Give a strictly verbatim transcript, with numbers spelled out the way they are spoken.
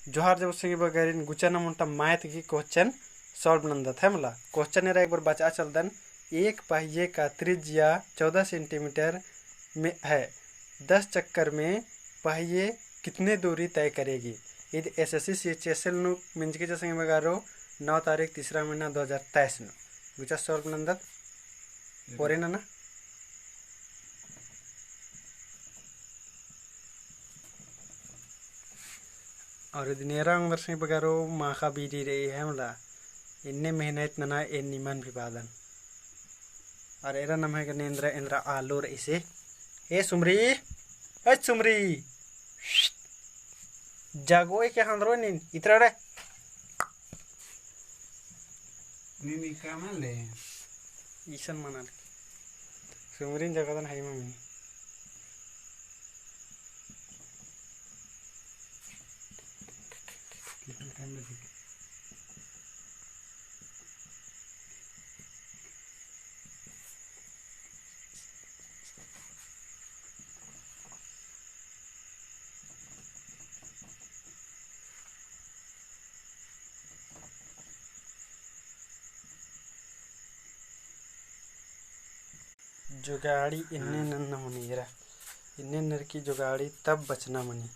जोहार जब संगी बगरिन, गुचा नम ओन्टा math की question solve नन्दत है मला। Question एरा एक बार बचआ चलदन। एक पहिए का त्रिज्या चौदह centimeter में है, दस चक्कर में पहिए कितने दूरी तय करेगी? ईद SSC CHSL नू मिंजकी चा संगी बगरो, नौ तारीख तीसरा महीना दो हज़ार तेईस नू। गुचा solve नन्दत। ओरे नना। और इद नेरा अंगदर संगी बगरो माखा बीरी रई है मला। इन्ने मेहनत नना एन निमन भी बादन। और एरा नम्है गने एन्दरा एन्दरा आलू रई से। ए सुमरी, ए सुमरी। जगोय के हंदरो नीन, इतरा रे। नीन इका मल ले। ईसन मना ले। सुमरिन जगदन है मम्मी। कितना टाइम लगे? जुगाड़ी इन्ने नन्ना मनी एरा, इन्ने नरकी जुगाड़ी तब बचना मनी।